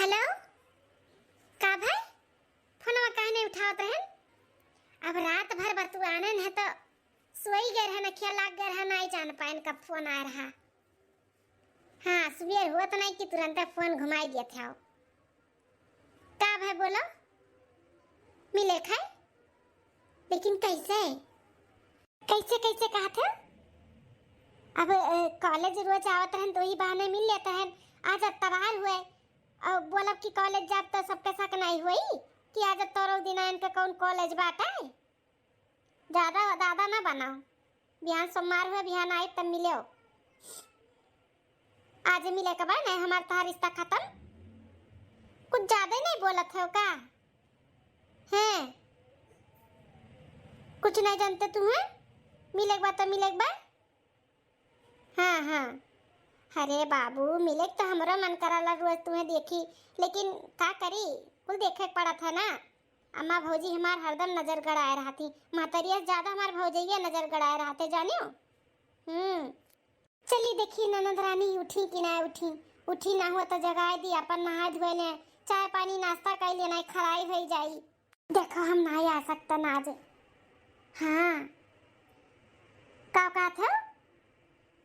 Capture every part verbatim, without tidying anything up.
हेलो, का भाई, फोनवा काहे नहीं उठावत रहन? अब रात भर बतुआनन है तो सोई गए रहन, अखिया लाग गए रहन, नहीं जान पाएन कब फोन आए रहा। हाँ, सुबेर हुआ तो नहीं कि तुरंत फोन घुमाई दिया था। का भाई बोलो, मिले खाए, लेकिन कैसे? कैसे, कैसे कहा था? अब अ, कॉलेज रोज आवत रहन तो ही बहाने मिल लेत रहन। आज अतवार हुए, अब बोलब कि कॉलेज जाब तो सबके शक नहीं हुई कि आज तोरो दिन इनके कौन कॉलेज बाटे। ज्यादा दादा ना बनाओ, बिहान सोमवार हुए, बिहान आई तब मिलो। आज मिले के बा नहीं, हमार तहार रिश्ता खत्म। कुछ ज्यादा ही नहीं बोलत हो का? हैं? कुछ नहीं जानते तू हैं? मिले के बा तो मिले के बा। हाँ, हाँ। अरे बाबू, मिले के तो हमरो मन कराला रोज तुम्हें देखी, लेकिन का करी, कुल देखे के पड़त है ना। अम्मा भौजी हमार हरदम नजर गड़ाए रहती, महतरिया से ज्यादा हमार भौजैया नजर गड़ाए रहते, जानियो। हम्म। चली देखी ननद रानी उठी कि ना उठी। उठी ना हुआ तो जगाए दी, अपन नहाए धोए ले, चाय पानी नाश्ता कर ले, नहीं खराई हो जाई। देखो हम नहीं आ सकतन आज। हाँ, का कहत हो?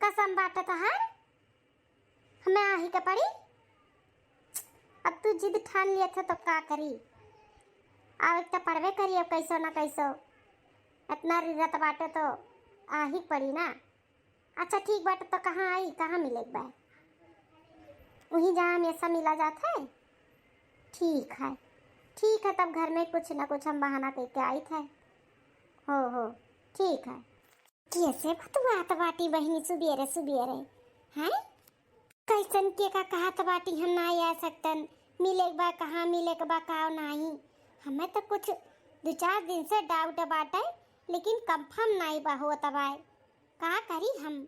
कसम बाटे तहार, हमें आही के पड़ी। अब तू जिद ठान लिए थे तो का करी, अब एक तो पड़बे करी, अब कैसो ना कैसो इतना रिरत बाटे तो आही के पड़ी ना। अच्छा ठीक बाटे, तो कहाँ आई, कहाँ मिले के बा? वहीं जहाँ हमेशा मिला जात है। ठीक है, ठीक है, तब घर में कुछ ना कुछ हम बहाना करके आई थे। हो, हो, ठीक है। कैसे बतुआत बाटी बहिनी सुबेरे सुबेरे, हैं? कैसन के का कहत बाटी हम ना आ सकतन, मिले के बा कहाँ, मिले के बा का नाही। हमें तो कुछ दो चार दिन से डाउट बाटे, लेकिन कंफर्म नहीं बा होत बाय। का करी हम?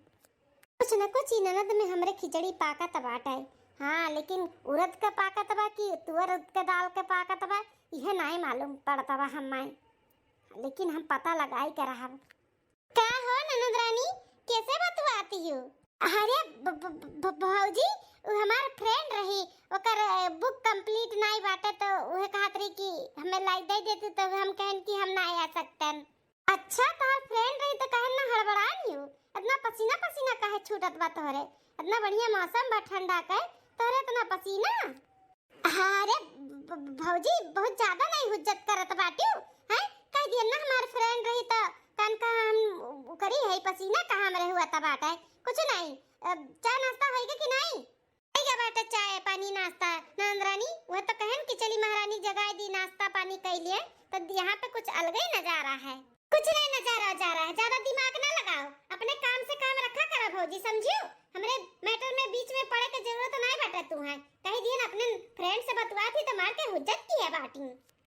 कुछ न कुछ ई ननद में हमरे खिचड़ी पाकत बाटे। हाँ, लेकिन उड़द के पाकत बा कि तुअर के दाल के पाकत बा, इहे नाई मालूम पड़त बा हम्माई। लेकिन हम पता लगाई के रहब। का हो ननद रानी, कैसे बतुआती हो? अरे ब-, ब-, ब-, भौजी, उ हमार फ्रेंड रही, ओकर, अ, बुक कंप्लीट नाई बाटे, तो उहे कहत रही कि हमें लाई दे देती, तो हम कहन कि हम ना आ सकतन। अच्छा, तोहार फ्रेंड रही तो काहे ना हड़बड़ान यू? इतना पसीना पसीना काहे छूटत बा तोहरे? इतना बढ़िया मौसम बा ठंडा के, तोहरे इतना पसीना? अरे ब-, ब-, भौजी, बहुत ज्यादा नहीं हुज्जत करत बाटियो, हैं? कह दिया ना हमार फ्रेंड रही तो कान का हम उ-, उकरी है, पसीना कहाँ हमरे हुआ था बाटे? कुछ नहीं। अ, चाय नाश्ता होइगा कि नहीं? ठीक है बेटा, चाय, पानी, नाश्ता। ननद रानी, वह तो कहन कि चली महारानी जगाए दी, नाश्ता पानी कइ लिए, तो यहाँ पे कुछ अलग ही नजारा है। कुछ नहीं नजारा उजारा है, ज्यादा दिमाग ना लगाओ, अपने काम से काम रखा करो भौजी, समझियो? हमरे मैटर में बीच में पड़े के जरूरत नहीं बाटे तू है। कही दियन अपने फ्रेंड से बतुआ थी तो मार के हुज्जत की है बाटी।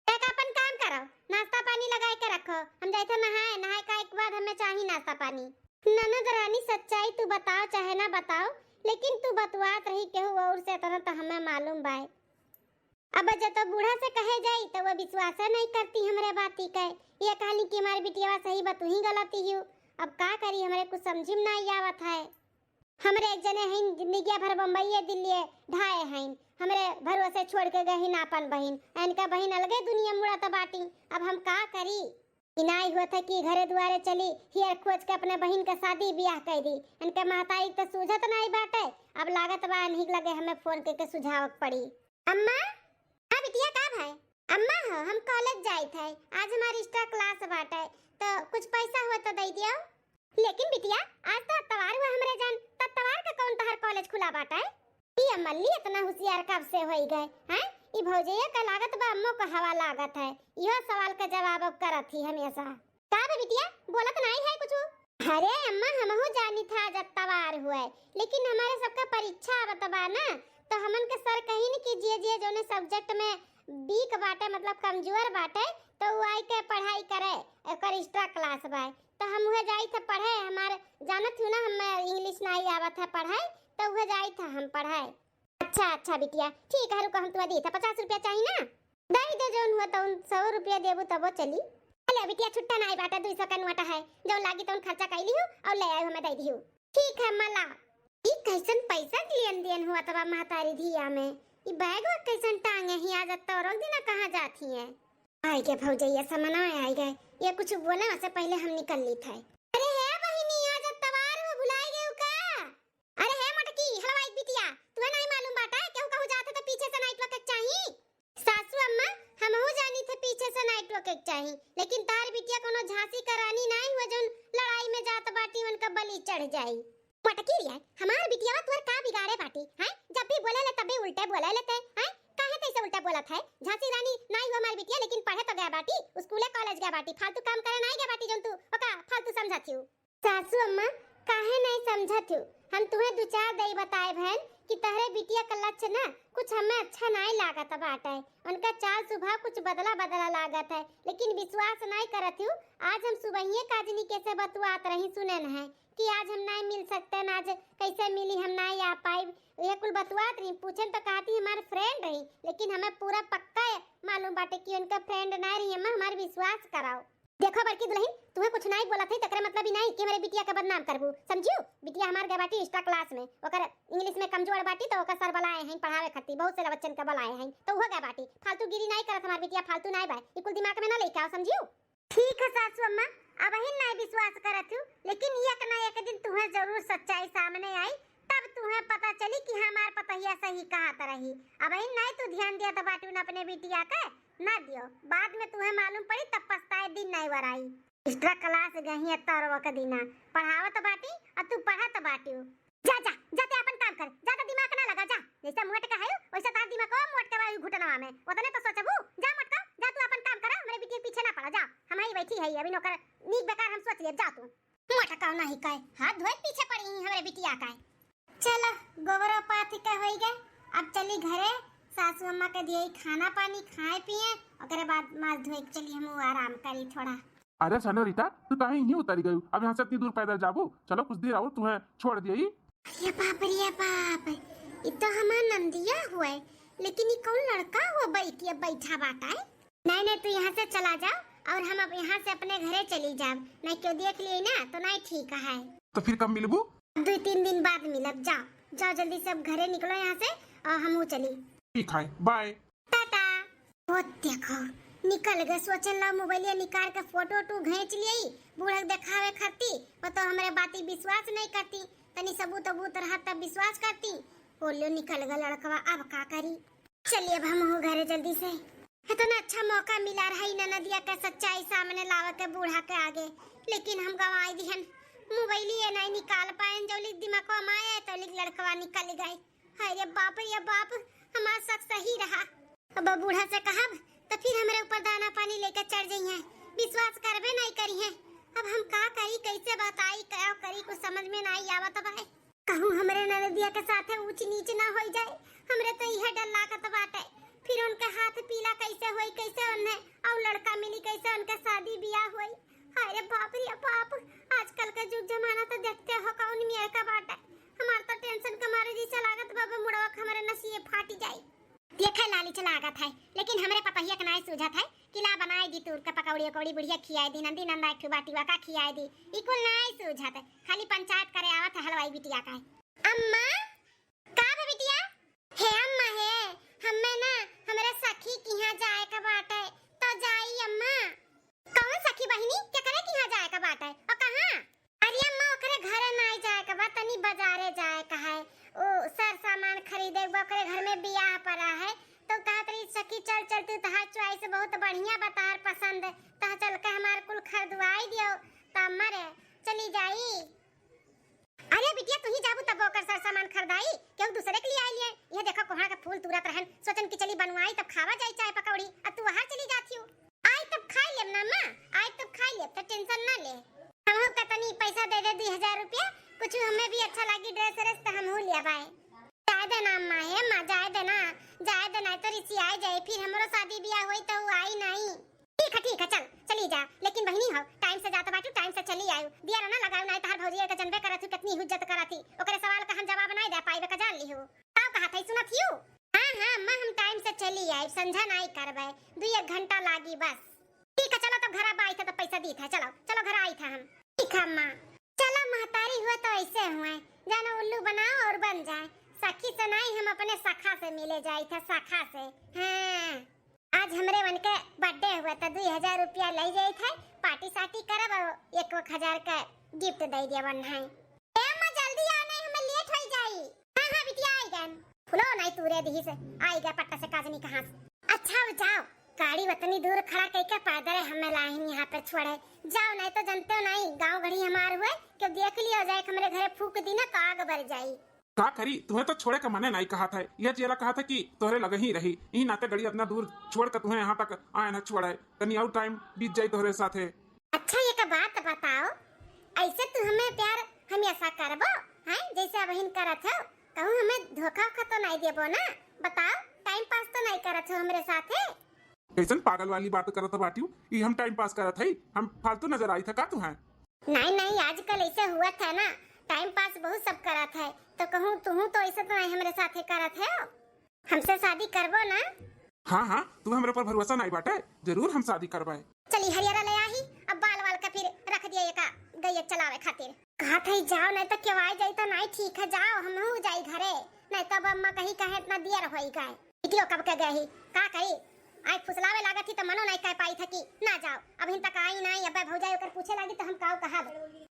एक अपन काम करो, नाश्ता पानी लगाए के रखो, हम जाइथे नहाए, नहाए का एक बाद हमें चाही नाश्ता पानी। ननद रानी, सच्चाई तू बताओ चाहे ना बताओ, लेकिन तू बतुआत रही केहू और से, इतना तो हमें मालूम बाय। अब जब तो बूढ़ा से कहे जाई तो वो विश्वास नहीं करती हमरे बाती के। ये कहली कि हमारे बिटिया सही बा, तू ही गलती हो। अब का करी, हमरे कुछ समझी में नहीं आवत है। हमरे एक जने हईन, जिंदगिया भर बम्बईये दिल्लिये ढाए हईन, हमरे भरोसे छोड़ के गहिन आपन बहिन। इनका बहिन अलगे दुनिया मुड़त बाटी, अब हम का करी? इनाई होत है कि घरे दुआरे चली, हियर खोज के अपने बहिन का शादी बियाह कर दी। इनके महतारी तो सूझत नाई बाटे, अब लागत बा इन्हीं लगे हमें फोन करके सुझाव के पड़ी। अम्मा, हाँ बिटिया, का भाई? अम्मा हो, हम कॉलेज जाइत है, आज हमारी एक्स्ट्रा क्लास बाटे, तो कुछ पैसा हुआ तो दे दियो। लेकिन बिटिया, आज तो अतवार हुआ हमरे जान, त अतवार का कौन तहर कॉलेज खुला बाटे? ई अमल्ली इतना होशियार कब से होई गए, हैं? ई भौजैया का लागत बा अम्मो को हवा लागत है। इहो सवाल का जवाब अब करत ही हमेशा। का बे बिटिया, बोलत नाई है कुछ? अरे अम्मा, हमहू जानी था आज अतवार हुए, लेकिन हमारे सबका परीक्षा आवत बा ना, तो हमन के सर कहिन कि जे जे जोने सब्जेक्ट में वीक बाटे, मतलब कमजोर बाटे, तो उ आई के पढ़ाई करे, ओकर एक्स्ट्रा क्लास बा। तो हम उहे जाई थे पढ़े, हमार जानत हूँ ना, हम इंग्लिश नहीं आवत है पढ़ाई, तो उहे जाई थे हम पढ़े। अच्छा, अच्छा बिटिया, ठीक है, रुको, हम तुम्हें दी था पचास रुपया चाहिए ना, दे दे, जौन हुआ तो सौ रुपया देबू तबो चली। अले बिटिया, छुट्टा नहीं बाटा, दुई सौ का नोट है, जौन लागी तौन खर्चा कर लिहू और ले आयु, हमें दे दिहू। ठीक है मला। ई कैसन पैसा के लेन देन हुआ तबा महतारी धिया में? ई बैग वैग कैसन टांगे ही, आज अत्तवार दिन कहाँ जात ही है? आइ गए भौजैया, समनवा आइ गए। ये कुछ बोले से पहिले हम निकल ली थे। अरे हे बहिनी, आज अत्तवार हो, भुलाइ गए का? अरे हे मोटकी, हलवाई बिटिया, तुहे नाहीं मालूम बाटे, केहू कहूँ जात है तो पीछे से नाइट वॉक के चाही। सासू अम्मा, हमहू जानी थे पीछे से नाइट वॉक के चाही, लेकिन तार बिटिया कोनो झांसी का रानी नाहीं हुआ जौन लड़ाई में जात बाटी उनका बलि चढ़ जाई। मोटकी रे, हमार बिटिया तुहर का बिगाड़े बाटी, हैं? जब भी बोले ले तब भी उल्टे बोले लेते, हैं? काहे तैसे उल्टा बोलत है? झांसी रानी नाहीं हुआ हमार बिटिया, लेकिन पढ़े तो गया बाटी, स्कूले कॉलेज गया बाटी, फालतू काम करे नाहीं गया बाटी जौन तू ओका फालतू समझत हियो। सासू अम्मा, काहे नाहीं समझत हू? हम तुहे दु चार दई बताए भैन कि तहरे बिटिया का लक्षण ना कुछ हमें अच्छा नाहीं लागत बाटे। उनका चाल स्वभाव कुछ बदला बदला लागत है, लेकिन विश्वास नाहीं करत हू। आज हम सुबहिये काजनी के से बतुआत रही, सुने न है कि आज हम नाहीं मिल सकते, आज कैसे मिली, हम नाहीं आ पाइब। ये कुल बतुआत रही, पूछन तो कहती हमार फ्रेंड रही, लेकिन हमें पूरा पक्का मालूम बाटे कि उनका फ्रेंड नाहीं रही। अम्मा, हमार विश्वास कराओ। देखो बड़की दुलहिन, तुहे कुछ नाहीं बोलत है, तकरे मतलब ई नाहीं कि हमरे बिटिया के बदनाम करबू, समझियो? बिटिया हमार गए बाटी एक्स्ट्रा क्लास में, ओकर इंग्लिश में कमजोर बाटी, तो ओकर सर बलाए हैं पढ़ावे खातिर, बहुत से बच्चन के बलाए हैं, तो उहो गए बाटी। फालतूगिरी नाहीं करत हमार बिटिया, फालतू नाहीं बाय, ई कुल दिमाग में ना लेके आओ, समझियो? ठीक है सासू अम्मा, अबहिन नाहीं विश्वास करत हूँ, लेकिन एक ना एक दिन तुहे जरूर सच्चाई सामने आई, तब तुहे पता चली कि हमार पतहिया सही कहत रही। अबहिन नाहीं तू ध्यान दिया तो बाटू न अपने बिटिया के, ना दियो, बाद में तुहे मालूम पड़ी, तब पछताए दिन नाहीं वराई। एक्स्ट्रा क्लास गई है तरवा के दिना, पढ़ावत बाटी, आ तू पढ़त बाटी। जा, जा, जा ते अपन काम कर, ज्यादा दिमाग ना लगा, जा। जैसे मोट का है, वैसे तार दिमाग को मोट के बा घुटनवा में, उतने तो सोचबू। जा मोट का, जा तू अपन काम करा, हमरे बिटिया के पीछे ना पड़ा, जा। हम ही बैठी है, अभी नौकर नीक बेकार हम सोच लेब, जा तू। मोट का नहीं कहे, हाथ धोए पीछे पड़ी ही हमरे बिटिया का। चलो, गोबरो पाथी का होई गए, अब चली घरे, सासू अम्मा के दिए खाना पानी खाए पिए, ओकरे बाद माथ धोए के चली हम आराम करी थोड़ा। अरे सेनोरिटा, तू काहे यहीं उतरी गयू? अब यहाँ से इतनी दूर पैदल जाबू? चलो कुछ देर और तुहे छोड़ दिए। अरे बाप रे बाप, ई तो हमार नंदिया हुए, लेकिन ई कौन लड़का हुआ बाइक ये बैठा बाटा है? नहीं नहीं, तू यहाँ से चला जाओ और हम अब यहाँ से अपने घरे चली जाब, नहीं क्यों देख लिए ना तो नहीं ठीक है। तो फिर कब मिलबू? दुई तीन दिन बाद मिलब। जाओ, जाओ जल्दी से अब घरे निकलो यहाँ से और हमहू चली। ठीक है, बाय। टाटा। ओ देखो, निकल गए। सोचन ला मोबाइलिया निकाल के फोटो वोटो खींच लियाई, बूढ़ा के देखावे खाती। वो तो हमरे बाती विश्वास नहीं करती, तनी सबूत सबूत रहत तब विश्वास करती। बोलियो निकल गए लड़कवा, अब का करी? चलिए अब हमहू घरे जल्दी से। इतना अच्छा मौका मिला रहा ई ननदिया के सच्चाई सामने लावे के बूढ़ा के आगे, लेकिन हम गंवाई दिहन। मोबाइलिया नहीं निकाल पाएन, जौलिक दिमागवा में आए तौलिक लड़कवा निकल गए। हाय रे बाप रे बाप, हमार शक सही रहा। अब बूढ़ा से कहब तो फिर हमरे ऊपर दाना पानी लेके चढ़ जइहें, विश्वास करबे नहीं करिहें। अब हम का करी, कैसे बताई, का करी, कुछ समझ में नहीं आवत बाय। कहूँ हमरे ननदिया के साथे ऊंच नीच ना होई जाए, हमरे तो इहे डर लागत बाटे। फिर उनके हाथ पीला कैसे होई, कैसे उन्हें और लड़का मिली, कैसे उनके शादी बियाह होई। हाय रे बाप रे बाप, आजकल का जुग जमाना तो देखते हो कौन मेर का बाटे। हमार तो टेंशन के मारे जैसे लागत बाबा मुड़वा के हमरे नसिए फाटी जाई। देखे लालिच लागत है, लेकिन हमरे पतहिया के नाय सूझत है कि ला बनाए दी तूर के पकौड़ी उकौड़ी बुढ़िया खियाए दी, नंदी नंदा एक ठू बाटी वा का खियाए दी। ई कुल नाय सूझत, खाली पंचायत करे आवत है हलवाई बिटिया का। अम्मा, का बे बिटिया? हे अम्मा हे, हम्मे ना हमरे सखी किहाँ जाए के बाटे, तो जाई अम्मा। कौन सखी बहिनी, केकरे किहाँ जाए के बाटे और कहाँ? अरे अम्मा, ओकरे घरे नाय जाए के बा, तनी बाजारे जाए के है। ओ सर सामान खरीदे के बा, ओकरे घर में बियाह पड़ा है। तो कहत रही सखी, चल चल, तू तहार चॉइस बहुत बढ़िया बा, तहार पसंद, तह चल के हमार कुल खरीदवाई दियो। तो अम्मा रे, चली जाई। अरे बिटिया, तू ही जाबू तब ओकर सर सामान खरीदाई, केहू दूसरे के लिए आई लिए। ये देखो कोहड़ा के फूल तुरत रहन, सोचन कि चली बनवाई तब खावा जाई चाय पकौड़ी, अब तू वहां चली जाती हो। आई तब खाई लेब ना माँ, आई तब खाई लेब, तो टेंशन ना ले। हमहू का तनी पैसा दे दे, दुई हजार रुपया, कुछ हमें भी अच्छा लागी ड्रेस व्रेस तो हमहू ले आबाए। जाए देना अम्मा, हे माँ, जाए देना, जाए देना, तो रिसियाए जाए, फिर हमरो शादी बियाह होई तो ऊ आई नहीं। ठीक है, ठीक है, चल, चली जा, लेकिन बहिनी हो, टाइम से जात बाटू, टाइम से चली आयु, दिया ना लगायु, नहीं तहार भौजी के जनबे करत हूँ, कितनी इज्जत करत ही, ओकरे सवाल का हम जवाब नहीं दे पाइबे का जान लिहू। का कहत है, सुनत हियू? हाँ, हाँ, अम्मा, हम टाइम से चली आइब, संझा नाई करबे, दुई एक घंटा लागी बस। ठीक है, चलो तब घर अब आई थे तो पैसा दी थे, चलो, चलो घर आई थे हम। ठीक है अम्मा। चलो महतारी हुए तो ऐसे हुए, जानो उल्लू बनाओ और बन जाए, सखी से नाहीं, हम अपने सखा से मिले जाइत है, सखा से। हाँ, आज हमरे मन के birthday हुआ त दुई हजार रुपया लइ जाइत है, party साटी करब और एक एक हजार का gift दइ दिया बन है। ए अम्मा, जल्दी आओ, नाहीं हमें late होइ जाई। हाँ, हाँ, बिटिया, आइ गन। फुलो नाहीं तूरे दिहिस, आइ गए पट्टा से काजनी कहाँ से। अच्छा, अब जाओ, गाड़ी उतनी दूर खड़ा कइके पैदल हमें लाहिन यहाँ पर छोड़े। जाओ, नाहीं तो जनते हो नाहीं, गाँव घड़ी हमार हुए, क्यों देख लियो जाए कि हमरे घरे फूँक दी ना, तो आग बर जाई। का करी, तुहें तो छोड़े का मने नाहीं कहा था, यह चेला कहा था कि तोहरे लगे ही रही, यही नाते गड़ी इतना दूर छोड़ के तुहें यहाँ तक आए ना छोड़े, तनी और time बीत जाई तोहरे साथे। अच्छा, एक बात बताओ, ऐसे तू हमें प्यार हमेशा करबो, हैं? जैसे अबहिन करत हो, कहूँ हमें धोखा वोखा तो नाहीं देबो ना? बताओ, time pass तो नाहीं करत हो हमरे साथे? कैसन पागल वाली बात करत बाटियो? ई हम time pass करत हई? हम फालतू नजर आई था का तुहें? नाहीं, नाहीं, आजकल ऐसे हुआ था ना, time pass बहुत सब करत है, तो कहूँ तुहूँ तो ऐसे तो नाहीं हमरे साथे करत है। हमसे शादी करबो ना? हाँ, हाँ, तू हमरे पर भरोसा नाहीं बाटे, जरूर हम शादी करबे। चली हरियरा ले आही, अब बाल वाल का फिर रख दिया एका गैया चलावे खातिर। कहा था जाओ, नाहीं तो केहू आइ जाई तो नाहीं ठीक है, जाओ, हमहू जाई घरे, नाहीं तो अब अम्मा कही कहे इतना देर होइ गए। बिटियो कब के गए ही, का करी, आई फुसलावे लागत ही तो मनो नाहीं कह पाई था कि ना जाओ, अबहिन तक आई नाहीं, अब भौजाई ओकर पूछे लागी तो हम काऊ कहब।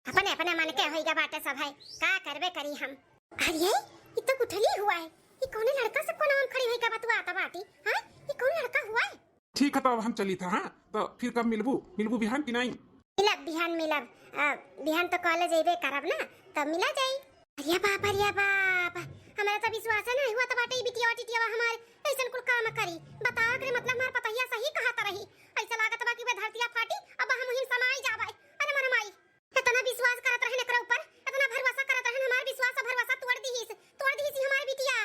अपने अपने मन के होइगा बाटे सब है, का करबे करी हम। अरे, ई तो गुठली हुआ है। ई कौने लड़का से कोना में खड़ी होई का बतुआत बाटी? हाँ, ई कौन लड़का हुआ है? ठीक है, तो अब हम चली था, हाँ? तो फिर कब मिलबू? मिलबू बिहान कि नाहीं? मिलब, बिहान मिलब। अ, बिहान तो college अइबे करब ना, तो मिला जाई। अरे बाप, अरे बाप, हमरा तो विश्वास नाहीं हुआ तो बाटे ई बिटिया टिटिया हमार ऐसन कुल काम करी। बताओ, एकरे मतलब हमार पतहिया सही कहत रही। ऐसा लागत बा कि वे धरतिया फाटी, अब हम उहिन समाई जाबे। अरे मोरे माई, इतना विश्वास करत रहन एकरा ऊपर, इतना भरोसा करत रहन, हमार विश्वास और भरोसा तोड़ दिहिस, तोड़ दिहिस ई हमार बिटिया।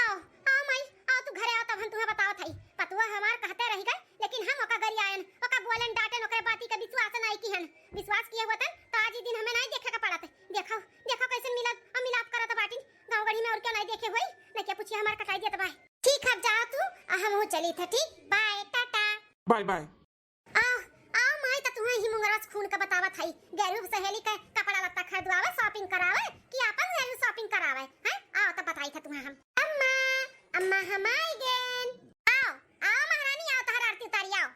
आओ, आओ माई, आओ तू घरे आओ, तब हम तुहें बतावत हई। पतुआ हमार कहते रहि गए, लेकिन हम ओका गरियायन, ओका बोलन डांटन, ओकरे बाती का विश्वास नाहीं किहन। विश्वास किए होतन, तो आज ई दिन हमें नाहीं देखे का पड़त। देखो, देखो कैसन मिलत और मिलाप करत बाटिन। गाँव गढ़ी में और क्यों नाहीं देखे होई, न क्या पूछिए हमार कटाई देत बा। ठीक है, अब जाओ तू, आ हमहू चली था, ठीक? Bye, टाटा। Bye, bye। आओ, आओ माई, त तुहें ही मुंगरवा से खून का बतावत हई। गैरू सहेली के कपड़ा लत्ता खरीदवावे, shopping करावे, कि आपन गैरू shopping करावे, हैं? आओ, तब बताई था तुहें हम। अम्मा, अम्मा, हम आइ गेन। आओ, आओ महारानी, आओ, तहर आरती उतारी, आओ।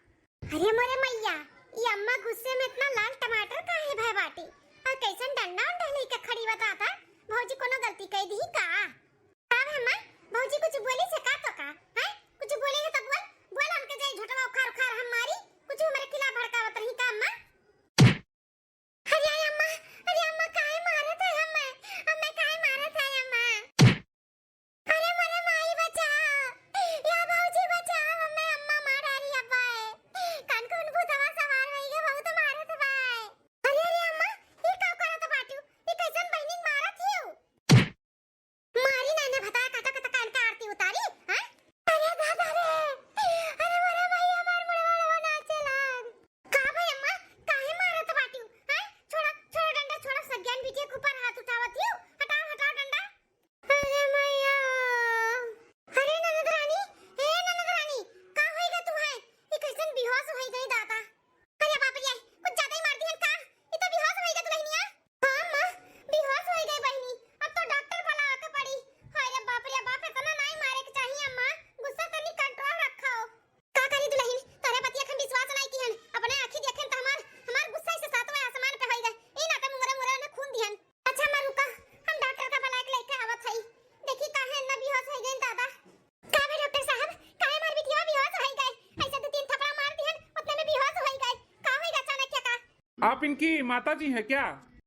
अरे मोरे मैया, ई अम्मा गुस्से में इतना लाल टमाटर काहे भय बाटी? और कैसन डंडा उंडा लेके खड़ी बा दादा? भौजी कोनो गलती कइ दी का? का भे अम्मा, भौजी कुछ बोली से का तो का? हैं? कुछ बोली है तो बोल, बोल उनके जाई झोटवा उखार उखार हम मारी, कुछ हमरे खिलाफ भड़कावत रही का अम्मा? अरे, अरे अम्मा, अरे अम्मा काहे मारत है हमें? हमें काहे मारत है अम्मा? अरे मोरे माई बचाओ, या भौजी बचाओ, हमें अम्मा मार डारी अब्बा है। कौन कौन भूतवा सवार होई गे, बहुत मारत बा। अरे, अरे अम्मा, ई का करत बाटू? ई कैसन बहिनी मारत हियो? मारी नाने भतार काटा कता कान के आरती उतारी, हैं? अरे दादा रे, अरे मोरे माई हमार मुड़वा उड़वा नाचे लाग। का भई अम्मा, काहे मारत बाटियो, हैं? छोड़ा, छोड़ा डंडा, छोड़ा, सज्ञान बिटिया के ऊपर हाथ उठावत हियो। हटाओ, हटाओ डंडा। अरे मैया। अरे ननद रानी, ए ननद रानी, का होइगा तुहें? ई कैसन बेहोश होई गई दादा? अरे बाप रे, कुछ ज्यादा ही मार दिहन का? ई तो बेहोश होई गई दुल्हनिया। हाँ अम्मा, बेहोश होई गई बहिनी। अब तो डॉक्टर बुलावे के पड़ी। हाय रे बाप रे बाप, इतना नाई मारे के चाहिए अम्मा। गुस्सा तनी control रखो। का करी दुल्हन, तोरे बतिया के हम विश्वास नाई किहन। अपने आँखी देखेन तो हमार, हमार गुस्सा से सातवां आसमान पे होई गए। ई नाते मुंगरे मुंगरे ने खून दिहन। अच्छा अम्मा रुका, हम डॉक्टर का बुलाए के लेके आवत हई। देखी काहे इतना बेहोश होई गई दादा। का भे डॉक्टर साहब, काहे हमार बिटिया बेहोश होई गए? ऐसे दो तीन थपड़ा मार दिहन, उतने में बेहोश होई गए। का होई गए अचानक क्या का? आप इनकी माता जी हैं क्या?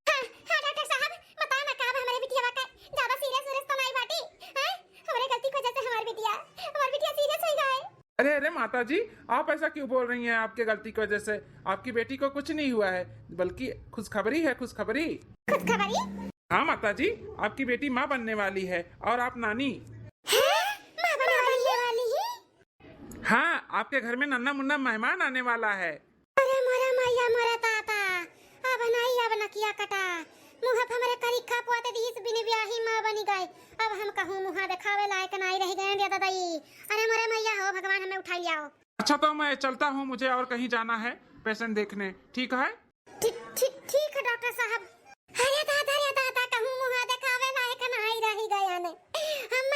हाँ, हाँ डॉक्टर साहब, बताओ ना का अब हमारे बिटिया का ज्यादा serious उरियस तो नाई बाटी? हैं? हमारे गलती की वजह से हमार बिटिया, हमार बिटिया serious होई गए। अरे, अरे माता जी, आप ऐसा क्यों बोल रही हैं? आपके गलती की वजह से आपकी बेटी को कुछ नहीं हुआ है, बल्कि खुशखबरी है, खुशखबरी। खुशखबरी? हाँ माता जी, आपकी बेटी माँ बनने वाली है और आप नानी। हैं? माँ बनने वाली है? हाँ, आपके घर में नन्ना मुन्ना मेहमान आने वाला है। अरे मोरे मैया मोरे ताता, अब नहीं, अब नकिया कटा। मुँह पे हमरे करिखा पोत दिहिस, बिन ब्याही माँ बनी गए। अब हम कहूँ मुँह देखावे लायक नहीं रह गए रे ददई। अरे मोरे मैया हो भगवान, हमें उठाई लियाओ। अच्छा तो मैं चलता हूँ, मुझे और कहीं जाना है patient देखने, ठीक है? ठीक, ठीक, ठीक है डॉक्टर साहब। अरे दादा रे दादा, कहूँ मुँह देखावे लायक नहीं रह गए ने। हम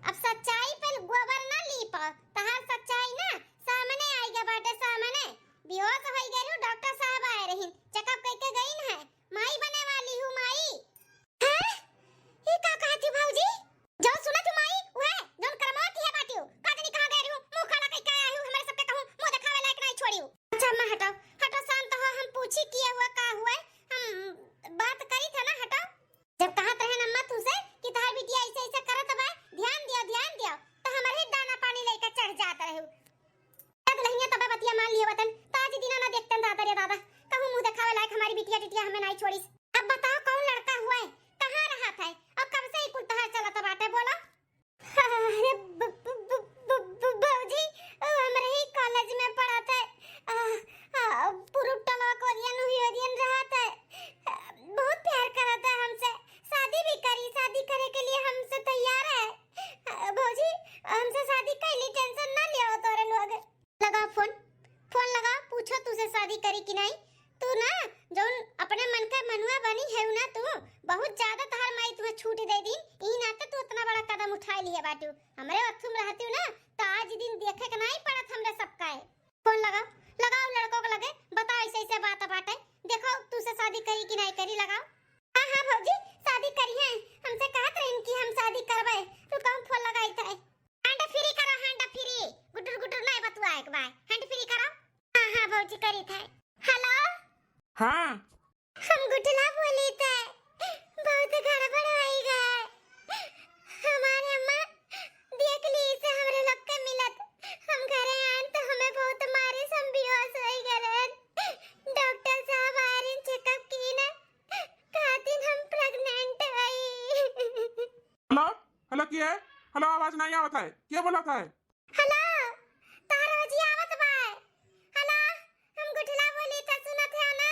अब सच्चाई पे गोबर ना लीपा, तहार सच्चाई ना सामने आइगा बाटे, सामने। बेहोश होई गइलू, डॉक्टर साहब आए रहिन, चेकअप कइके गइन है, माई बने वाली हूँ, माई। हैं? ई का कहत हू भौजी? जौन सुनत हू माई, उहे, जौन करमात है बाटियो। का जानी कहाँ गए रहू, मुँह काला कइके आया हू, हमरे सबके कहूँ, मुँह देखावे लायक नाहीं छोड़ियो। अच्छा अम्मा हटाओ, हटाओ शांत हो, हम पूछी किए हुआ का हुआ, हम बात करी था ना, हटाओ। जब कहत रहे ना अम्मा तुसे कि तहार बिटिया ऐसे ऐसे करत बा, ध्यान दियो, ध्यान दियो, तो हमरे ही दाना पानी लेके चढ़ जात रहू। ए दुल्हनिया, तबे बतिया मान लियो वतन, त आज दिना ना देखतन दादा रे दादा, कहूँ मुँह देखावे लायक हमारी बिटिया टिटिया हमें नाई छोड़िस। अब बताओ कौन लड़का हुआ है, कहाँ रहत है और कब से ई कुल तहार चलत बाटे, बोलो? अरे ब-, ब-, ब-, ब-, ब-, भौजी, वो हमरे ही कॉलेज में पढ़त है, आ, आ, पुरुब टलवा कोरियन हुयोरियन रहत है, आ, बहुत प्यार करत है हमसे, शादी भी करी, शादी करे के लिए हमसे तैयार है। आ, भौजी, हमसे शादी कैली, टेंशन ना लियो तोरे लोग। लगाओ फोन, फोन लगाओ, पूछो तुसे शादी करी कि नाई। तू ना जौन अपने मन का मनुआ बनी है ना तू, बहुत ज्यादा तहार माई तुम्हें छूट दे दी, ई नाते तू इतना बड़ा कदम उठाए लिहे बाटू। हमरे अथुम रहती ना तो आज दिन देखे के नाई पड़त हमरे सबका है। फोन लगाओ, लगाओ लड़कों को लगे, बताओ ऐसे ऐसे बात बाटे, देखो तुसे शादी करी कि नाई करी, लगाओ। हाँ, हाँ भौजी, शादी करी है, हमसे कहत रहिन कि हम शादी करबे, रुको हम फोन लगाई थे। Hand free करो, hand free। गुटुर गुटुर नाय बतुआ एक बार। Hand free करो। हाँ, हाँ, भौजी करी थे। Hello। हाँ। हम गुठला बोली थे। बहुत गड़बड़ होई गए। हमारे अम्मा देख ली इसे हमरे लोग के मिलत। हम घरे आन तो हमें बहुत मारे, हम बेहोश होई गए। डॉक्टर साहब आए रहे, checkup की ना, खातिन हम pregnant हई। Hello। Hello, के है? Hello, आवाज नाहीं आवत है। के बोलत है? Hello, तोहर आवाज आवत बा। Hello, हम गुठला बोली त सुनत है ना?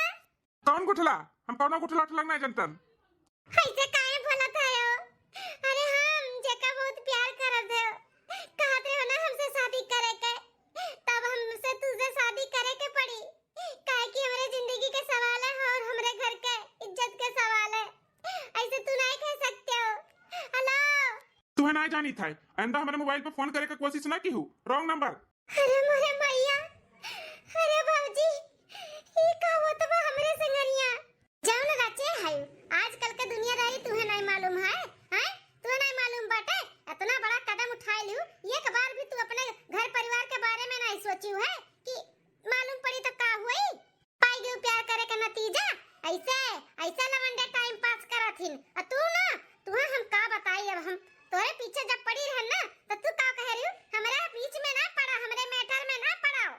कौन गुठला? हम कौनो गुठला उठला नाहीं जनतन। ऐसे काहे बोलत है हो? अरे हम जेका बहुत प्यार करत है, कहत रहे हो ना हमसे शादी करे के, तब हमसे तुझसे शादी करे के पड़ी। काहे कि हमरे जिंदगी के सवाल है और हमरे घर के इज्जत के सवाल है। ऐसे तू नाहीं कह सकते हो। Hello। तुहे नाहीं जानी था, आइंदा हमरे मोबाइल पे फोन करे के कोशिश ना कीहू। Wrong number। अरे मोरे मैया, अरे भौजी, ई का होत बा हमरे संगरिया? जौन रचे है, आजकल के दुनियादारी तुहे नाहीं मालूम है, हैं? तुहे नाहीं मालूम बाटे, इतना बड़ा कदम उठाए लियो, एक बार भी तू अपने घर परिवार के बारे में नाहीं सोचियो है कि मालूम पड़ी तो का हुई? पाई गयो प्यार करे का नतीजा। ऐसे, ऐसे लवंडे time pass करत हिन। आ तू ना, तुहे हम का बताई, अब हम तोरे पीछे जब पड़ी रहन ना, तो तू का कह रही हो? हमरे बीच में ना पड़ा, हमरे matter में ना पड़ाओ।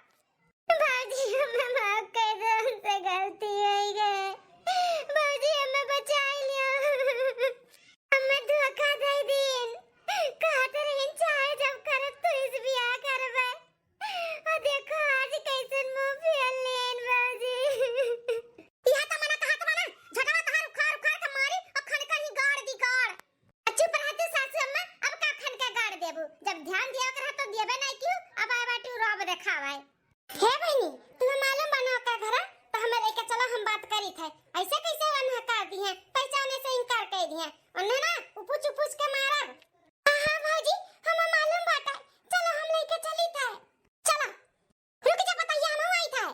भौजी, हमें माफ कर दो, हमसे गलती हो गए। भौजी, हमें बचा लियो। हमें धोखा दे दीन। कहत रहीन, चाहे जब करब, तू इस बियाह करबे। आ देखो आज कैसन मुंह फेर लेन भौजी। इहे त मना कहत बा ना, झटवा तहार उखाड़ उखाड़ के मारी और खनका ही गाड़ दी गाड़। आ चुप रहती सासू अम्मा, अब का खनका गाड़ देबू? जब ध्यान दिया के रहा तो देबे नहीं कियो, अब आए बाटी रौब देखावे। हे बहिनी, तुम्हें मालूम बा ना का घरा, तो हमें लेके चलो, हम बात करी थे। ऐसे कैसे वनहकार दी हैं, पहचाने से इनकार कर दी हैं। उन्हें ना उपुच उपुच के मारब। हाँ, हाँ भौजी, हमें मालूम बाटे। चलो, हम लेके चली थे। चलो। रुक जा, बताइए, हम आई थे।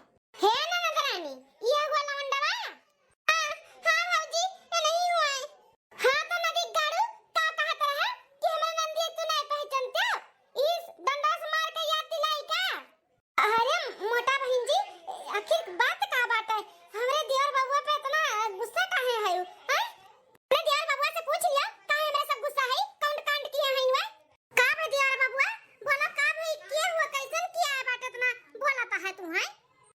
हे ननद रानी, ये हुआ लवंडवा? हाँ, हाँ भौजी, ये नहीं हुआ है। हाँ तो नदी गाड़ू, का कहत रहा कि हमारे नंदी तू नहीं पहचानते हो? इस डंडा से मार के याद दिलाई का? अरे मोटा बहिन जी, आखिर बात का बाटे? हमरे देवर बबुआ पे इतना गुस्सा काहे है? हैं? अपने देवर बबुआ से पूछ लिया, काहे हमरे सब गुस्सा है? कौन कांड किए हैं वे? का बे देवर बबुआ, बोला का भाई, के हुआ, कैसन किया है बात इतना बोलत है तू, हैं?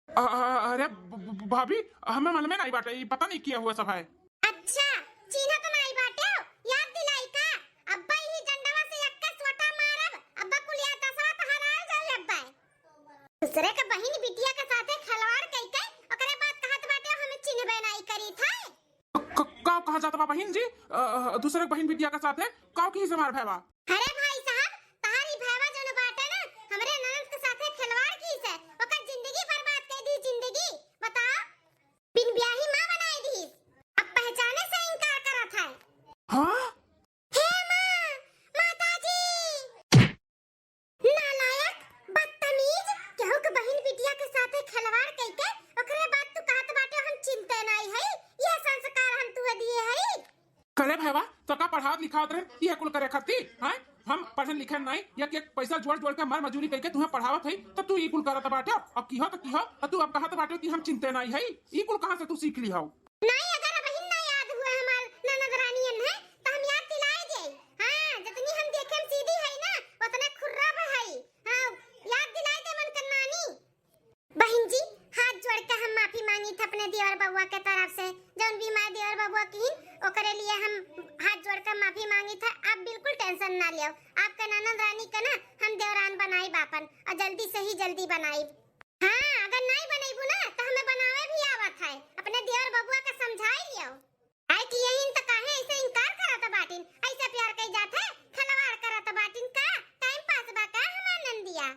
अ-, अ-, अरे ब-, ब-, भाभी, हमें मालूम नहीं बाटे, ये पता नहीं किया हुआ सब है। अच्छा, चीन्हा तो नाई बाटे हो, याद दिलाई का? अब्बा यही डंडवा से एक का सोटा मारब, अब्बा कुल याद दसवा तहरार जाई अब्बा। दूसरे के बहिन बिटिया के साथे खिलवाड़ कई के, ओकरे बाद कहत बाटे, "हमें चिन्हबे नाई करी था।" क-, का कहा जात बा बहिन जी? अ, अ, दूसरे के बहिन बिटिया के साथे का की से मार भैवा? अरे भाई साहब, तहारी भैवा जन बाटे ना, हमरे ननद के साथे खिलवाड़ की से, ओकर जिंदगी बर्बाद कर दी, जिंदगी। बताओ, बिन ब्याही माँ बनाई दी, अब पहचाने से इनकार करत है। हाँ? हे माँ, माता जी, पढ़ावत लिखावत रहे, ये कुल करे खातिर, हैं? हम पढ़न लिखन नाई, एक एक पैसा जोड़ जोड़ के मर मजूरी करके तुहें पढ़ावत हई, तो तू ई कुल करत बाटे। अब किहो तो किहो, और तू अब कहत बाटे कि हम चिंते नाई हई, ई कुल कहाँ से तू सीख ली हौ? नाई, अगर अबहिन ना याद हुआ हमार ननद रानियन है, तो हम याद दिलाए जाई। हाँ, जतनी हम देखे में सीधी हई ना, उतने खुर्रा भी हई। हाँ, याद दिलाए दे मन कर नानी। बहिन जी, हाथ जोड़ के हम माफी मांगी थे अपने देवर बबुआ के तरफ से। जौन भी हमारे देवर बबुआ किहिन, ओकरे लिए हम हाथ जोड़ के माफी मांगी थे। आप बिल्कुल tension ना लियो। आपके ननद रानी के ना हम देवरान बनाई बापन, और जल्दी से ही जल्दी बनाई। हाँ, अगर नाई बनैबू ना, तो हमें बनावे भी आवत है। अपने देवर बबुआ के समझाई लियो। आए कि यही तो काहे ऐसे इनकार करत बाटिन, ऐसे प्यार कई जात है, खिलवाड़ करत बाटिन का? Time pass बा का हमार नंदिया?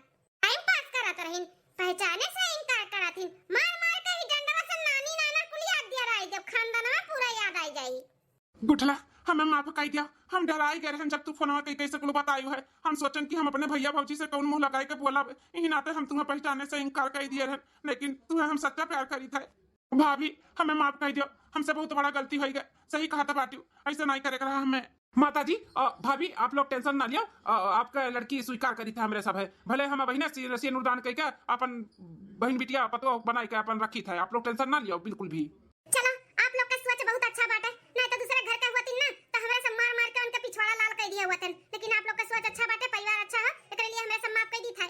Time pass करत रहिन, पहचाने से इनकार करत हिन। मार मार के ही डंडवा से नानी नाना कुल याद दिया रही, जब खानदानवा पूरा याद आई जाई। गुठला, हमें माफ कई दिया, हम डराई गए रहन जब तू फोनवा कई कैसे कुल बतायु है। हम सोचन कि हम अपने भैया भौजी से कौन मुंह लगाए के बोलब, इही नाते हम तुम्हें पहचाने से इनकार कई दिए रहन, लेकिन तुम्हें हम सच्चा प्यार करी थे। भाभी, हमें माफ कई दियो, हमसे बहुत बड़ा गलती होई गए। सही कहा था बाटियो, ऐसे नहीं करे के रहा हमें। माता जी, अ, भाभी, आप लोग tension ना लियो, अ, आपका लड़की स्वीकार करी थे हमरे सब है। भले हम अबहिने से, से अनुदान कई के अपन बहिन बिटिया पतोह बनाई के अपन रखी थे, आप लोग tension ना लियो बिल्कुल भी। चलो, आप लोग का सोच बहुत अच्छा बाटे, नहीं तो दूसरे घर के होतिन ना, तो हमरे सब मार मार के उनके पिछवाड़ा लाल कर दिए होतन। लेकिन आप लोग का सोच अच्छा बाटे, परिवार अच्छा हो, एकरे लिए हमरे सब माफ कर दी थे।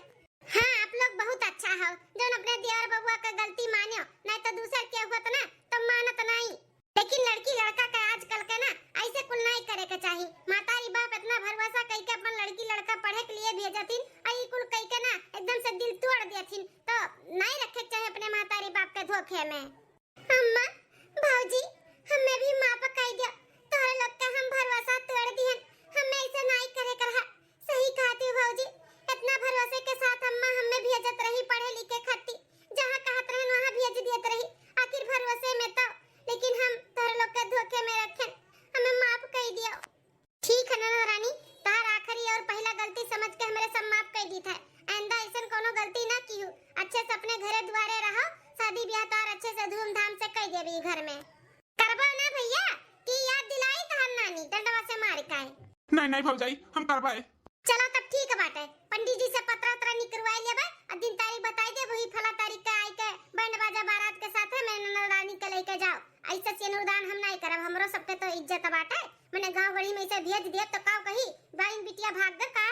हाँ, आप लोग बहुत अच्छा हो, जौन अपने देवर बबुआ का गलती मान्यो, नहीं तो दूसर के होत ना, तो मानत नहीं। लेकिन लड़की लड़का का आजकल के ना, ऐसे कुल नहीं करे के चाही। मातारी बाप इतना भरोसा कई के अपन लड़की लड़का पढ़े के लिए भेजतिन, और ई कुल कई के ना, एकदम से दिल तोड़ देथिन, तो नहीं रखे के चाही अपने मातारी बाप के धोखे में। अम्मा, भौजी, हमें भी माफ कई दियो। तोहरे लोग के हम भरोसा तोड़ दिहन। हमें ऐसे नाई करे के रहा। सही कहती हो भौजी, इतना भरोसे के साथ अम्मा हमें भेजत रही पढ़े लिखे खातिर। जहाँ कहत रहन वहाँ भेज देत रही। आखिर भरोसे में तो, लेकिन हम तोहरे लोग के धोखे में रखेन। हमें माफ कई दियो। ठीक है ननद रानी, तहार आखिरी और पहला गलती समझ के हमरे सब माफ कर दी था। आइंदा ऐसन कोनो गलती ना किहू। अच्छे से अपने घरे दुआरे रहो, शादी ब्याह तहार अच्छे से धूमधाम से कर देबी घर में। करबो ना भैया, कि याद दिलाई तहार नानी डंडवा से मार के? नहीं, नहीं भौजाई, हम करबे। चलो तब ठीक बाटे, पंडित जी से पतरा उतरा निकरवाई लेबे, और दिन तारीख बताई दे, वही फला तारीख के आई के बैंड बाजा बारात के साथ में ननद रानी के लेके जाओ। ऐसे सिनुरदान हम नहीं करब, हमरो सबके तो इज्जत बाटे। मने गाँव गढ़ी में इसे भेज दिए तो काव कही, बाइन बिटिया भाग गए का?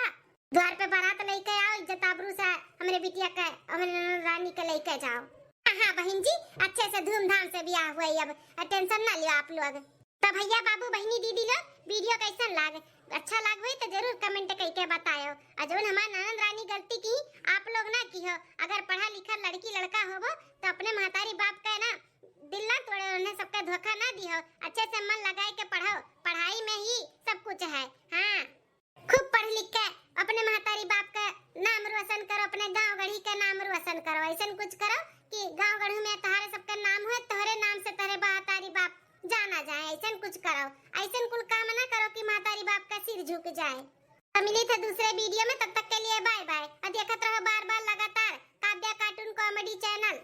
द्वार पे बारात लेके आओ, इज्जत आबरू से हमरे बिटिया के, हमरे ननद रानी के लेके जाओ। हाँ, हाँ बहिन जी, अच्छे से धूमधाम से बियाह हुए अब, टेंशन ना लियो आप लोग। तो भैया, बाबू, बहिनी, दीदी लोग, वीडियो कैसन लाग? अच्छा लाग होई तो जरूर कमेंट करके बतायो। और जौन हमार ननद रानी गलती की, आप लोग ना किहो। अगर पढ़ा लिखा लड़की लड़का होबो तो अपने महतारी बाप के ना दिल ना तोड़े, उन्हें सबके धोखा ना दिहो। अच्छे से मन लगाए के पढ़ो, पढ़ाई में ही सब कुछ है। हाँ, खूब पढ़ लिख के अपने महतारी बाप का नाम रोशन करो, अपने गांव गढ़ी का नाम रोशन करो। ऐसन कुछ करो कि गांव गढ़ी में तोहरे सबके नाम हुए, तोहरे नाम से तोहरे महतारी बाप जाना जाए। ऐसन कुछ करो, ऐसन कुल काम ना करो कि महतारी बाप का सिर झुक जाए। तो मिली थे दूसरे वीडियो में, तब तक के लिए बाय बाय। और देखत रहो बार बार लगातार काव्या कार्टून कॉमेडी चैनल।